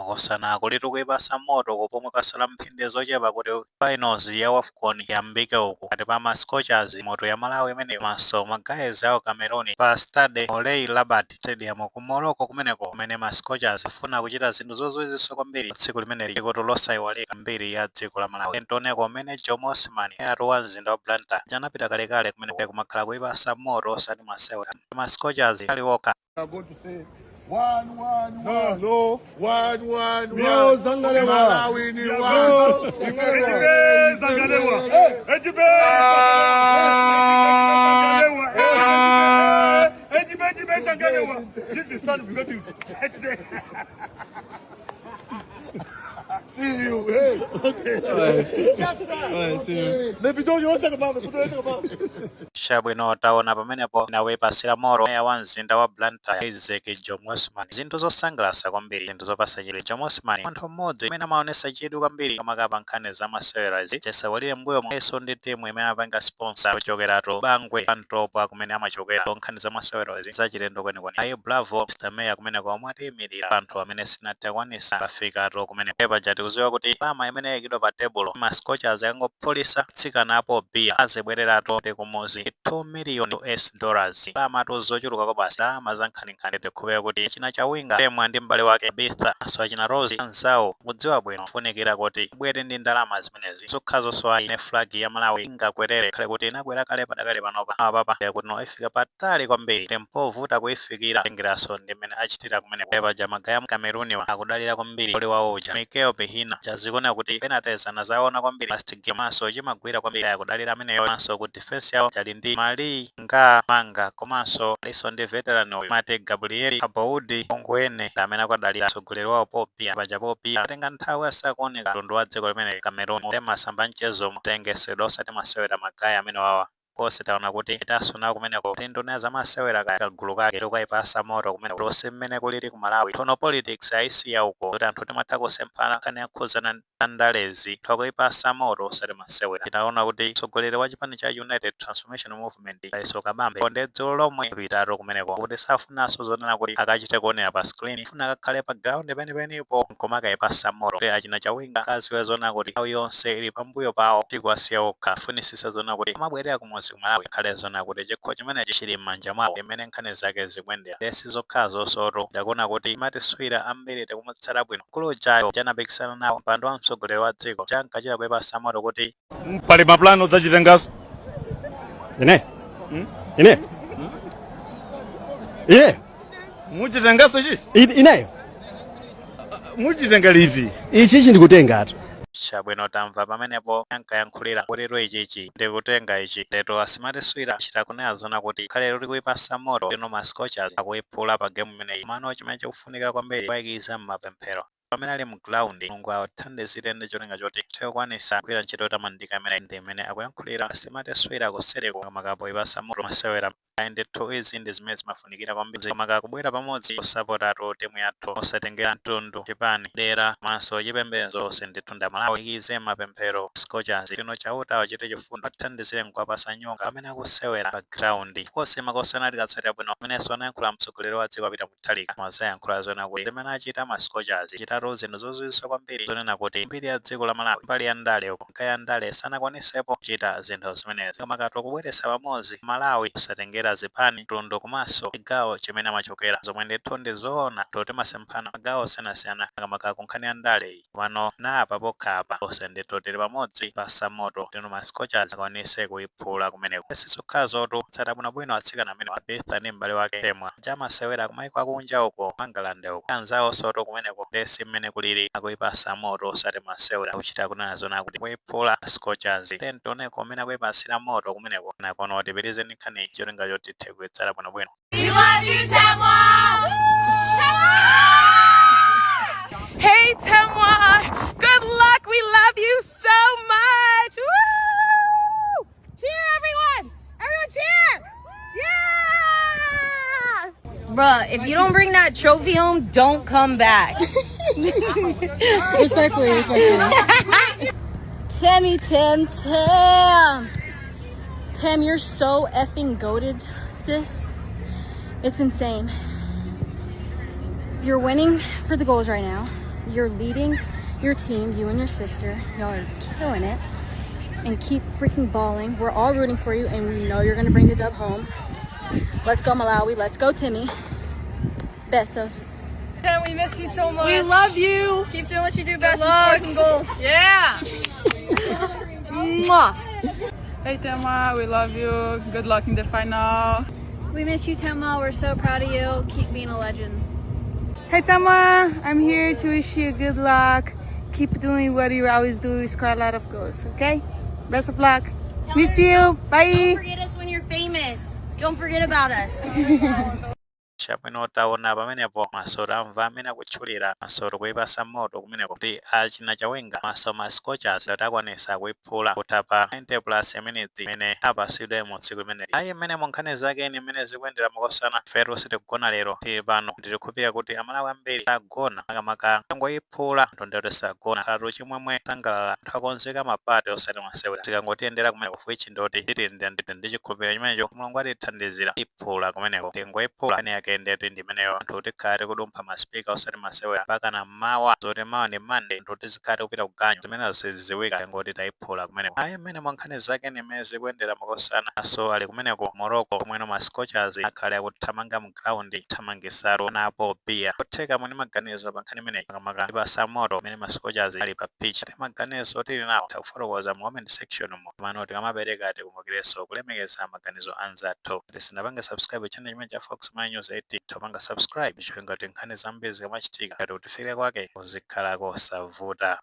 Makosana kulitu kuipasa moto kupomwe kwasala mphindi zochepa kuti finals ya WAFCON yambike uku kati pa ma Scorchers, moto ya Malawi imeneyo, maso ma guys awo Cameroon pa Stade Moulay Rabat Stadium ku Morocco kumeneko, kumene ma Scorchers afuna kuchita zinthu zozizwitsa kwambiri tsiku limeneli kuti losayiwalika mbiri ya dziko la Malawi. Tioneko mmene Jomo Osman atu wa mzinda wa Blantyre anapita kalekale kumeneko kumakhala kuipasa moto osati masewera ma Scorchers ali okha. Are going to say one, one, No. one. No. One, one, Mio one. Zangalewa. Malawi ni No. one. Ejibe Zangalewa. Ejibe Zangalewa. Ejibe Ejibe Zangalewa. This is the son we go to today. See you. Hey. Okay. Let me you want to talk about me. Talk about. Chabwino, taona pamenepo nawepasira moro meya wa mzinda wa Blantyre Isaac Jomo Osman. Zinthu zosangalatsa kwambiri, zinthu zopasa chidwi. Jomo Osman munthu mmodzi amene amaonesa chidwi kwambiri kamakapa nkhani za masewera izi. Chesawalire mbuyo mweso ndi timu imene amapanga sponsor kuchokeratu Bangwe Pantopa kumene amachokera. Nkhani za masewera izi zachilendo kwenikweni. Ayi, bravo Mr Mayor kumeneko omwe atiyimirira anthu amene sinathe afikatu kumene. Paja tikudziwa kuti pama imene yayikidwa pa tebulo, ma Scorchers angopholisa tsikana apo bia azibwereratu ndi kumuzi 2 million US dollars, pamatu zochuluka kwabasi, ndalama za nkhaninkhani. Tikhupera kuti china chawinga temwa ndi m'bale wake Bitha so achina Rose anzawo mudziwa bwino funikira kuti bwere ndi ndalama zimenezi zokhazo ayi ne flag ya Malawi ingakwerere khale kuti inakwera kale padakale panopa apapa kuti no ifika patali kwambiri, tempovuta kuifikira tengeranso ndi mmene achitira kumene. Paja ma guys a Cameroon akudalira kwambiri oli wawo uja Mikel Behina, chazikuona kuti penalties anazaona kwambiri last game maso chimagwira kwambiri, akudalira ameneyo. Maso ku defense yawo chali ndi Mali nga Manga, komanso aliso ndi veteran uyu mate Gabriel Aboudi Ongwene amene akwadalira mtsogoleri wawo Popia. Paja Popia atenga nthawi asakuoneka mtundu wa dziko limene Cameroon temasamba mchezo tengesedwa osati masewera ma guys amene wawa konse. Taona kuti tasuna kumeneko kuti nduna zamasewera kagulu kake tikayipasa moto kumeneko tonse mmene kulili ku Malawi. Tono politics ayisiya uko kuti anthu timatha kusemphana nkhani yakhuzana ndalezi, twakuyipasa moto osati masewera. Tinaona kuti mtsogoleri wa chipani cha United Transformation Movement Dalitso Kabambe konde dzulo lomwe pitatu kumeneko kuti safunanso zonena kuti akachite kuonera pa screen, funa akakhale pa ground penipenipo nkoma akayipasa moto kuti achina chawinga akaziwe zona kuti nthawi yonse ili pambuyo pawo, tikuwasiya okha. Funisisa zona kuti amabwerera kumuzi ku Malawi akhale zona kuti chikho chimenechi chili m'manja mwawo imene nkhani zake zikuyendera. Lesi zokhazo soto ndakuona kuti matiswira ambiri tikumutsata bwino kulujayo chanapikisana nawo mpando wa mtsogoleri wa dziko chankachita kuyipasa moto kuti Pali maplano zachitengaso? Ine? Ine? Ine? Muchitengaso chichi? Ineyo? Muchitenga liti? Ichi ndikutengatu. Chabwino, tamva pamenepo ankayankhulira kuti ichichi ndikutenga ichi ndeto asimatiswira chita kunena zona kuti khale lili kuipasa moto lino ma Scorchers akuiphula pa game imeneyi. Mano chimene chikufunika kwambiri kuwayikiza mmapemphero pamene ali mu ground, Mulungu awathandizire ndi cholinga choti tikwanisa kugwira ntchito yotamandika imeneyi. Ndi imene akuyankhulira asimatiswira kusereko makapo ipasa moto masewera. Ayi ndithu, izi ndi zimene zimafunikira kwambiri maka kubwera pamodzi kusapotatu timu yathu osatengera mtundu, chipani, dera maso chipembedzo, onse ndithu ndamalawi ikize mapemphero Scorchers lino. Chauta achite chifundo athandizire nkuwapasa nyonga pamene akusewera pa ground konse. Makosana tikatsatira bwino amenenso anayankhula mtsogoleri wa dziko apita Mutharika mazayankhula zona kuti zimene achita ma Scorchers chitatu zinthu zozizwitsa kwambiri, zonena kuti mbiri ya dziko la Malawi mbali ya ndale uko nkaya ndale sanakwanisepo kuchita zinthu zimenezi kamakatu kubweretsa pamodzi Malawi kusatengera zipani, mtundu komanso chigawo chimene amachokera, zomwe ndithu ndi zoona to timasemphana magawo osiyanasiyana makamaka ku nkhani ya ndale iyi. Pano na apa pokha apa onse ndithu tili pamodzi pasa moto tino ma Scorchers akwanise kuiphula kumeneko. Sizokhazotu, tsata bwinobwino atsikana amene Betha ndi m'bale wake Temwa chamasewera kumaiko akunja uko Mangalande uko anzawo soto kumeneko ndesi mmene kulili akuipasa moto osati masewera, kuchita kunena zona kuti kuiphula Scorchers. Tentoneko mmene akuipasira moto kumeneko nakono tipitirize ndi nkhani cholinga choti tithe kuitsala bwinobwino. We love you, Temwa! Temwa! Hey, Temwa! Good luck! We love you so much! Woo! Cheer, everyone! Everyone cheer! Yeah! Bruh, if you don't bring that trophy home, don't come back. Respectfully, respectfully. Tammy, Tim, Tim. Tim, you're so effing goated, sis. It's insane. You're winning for the goals right now. You're leading your team, you and your sister. Y'all are killing it. And keep freaking balling. We're all rooting for you, and we know you're going to bring the dub home. Let's go, Malawi. Let's go, Timmy. Besos. Tim, we miss you so much. We love you. Keep doing what you do best and score some goals. Yeah. Mwah. Hey Temwa, we love you. Good luck in the final. We miss you, Temwa. We're so proud of you. Keep being a legend. Hey Temwa, I'm here to wish you good luck. Keep doing what you always do. Score a lot of goals, okay? Best of luck. Tell Miss her- you. Don't Bye. forget us when you're famous. Don't forget about us. Chabwino, taona pamenepo masoro amva amene akutchulira masoro kuyipasa moto kumeneko kuti achina Chawenga maso ma Scorchers atakwanisa kuiphula kutapa 90 plus minutes imene apasidwe mu tsiku limeneli. Ayi, mmene mu nkhani zake ni mmene zikuyendera makosana, fetu sitikugona lero, tili pano. Ndikukhulupirira kuti Amalawi ambiri sagona, makamaka angoyiphula ndondero sagona katu chimwemwe sangalala, anthu akonzeka ma party osati masewera. Zikangotiyendera kumeneko fuichi ndoti tili ndi chikhulupiriro chimenecho, Mulungu atithandizira, iphula kumeneko, tingoyiphula ene yake ndetu ndi imeneyo. Anthu tikhale kudumpha ma speaker osati masewera mpaka na mmawa, zoti mawa ndi Mande, anthu tizikhale kupita kuganyu, zimenezo sizidziwika, tingoti tayiphula kumeneko. Ayi, mmene mwa nkhani zake ni mmene zikuyendera makosana, aso ali kumeneko Morocco komweno ma Scorchers akhale akuthamanga mu ground, thamangisaro anapo bia kotheka. Mwini maganizo pa nkhani imeneyi, makamaka ipasa moto mmene ma Scorchers ali pa pitch, ati maganizo tili nawo takufotokoza mu comment section mo. Mano tikamapereka tikumbukirenso kulemekeza maganizo anzathu. Tisinapange subscribe channel chimene cha Fox My News 8, topanga subscribe cholinga kuti nkhani zambiri zikamachitika ngati kutifika kwake uzikhala kosavuta.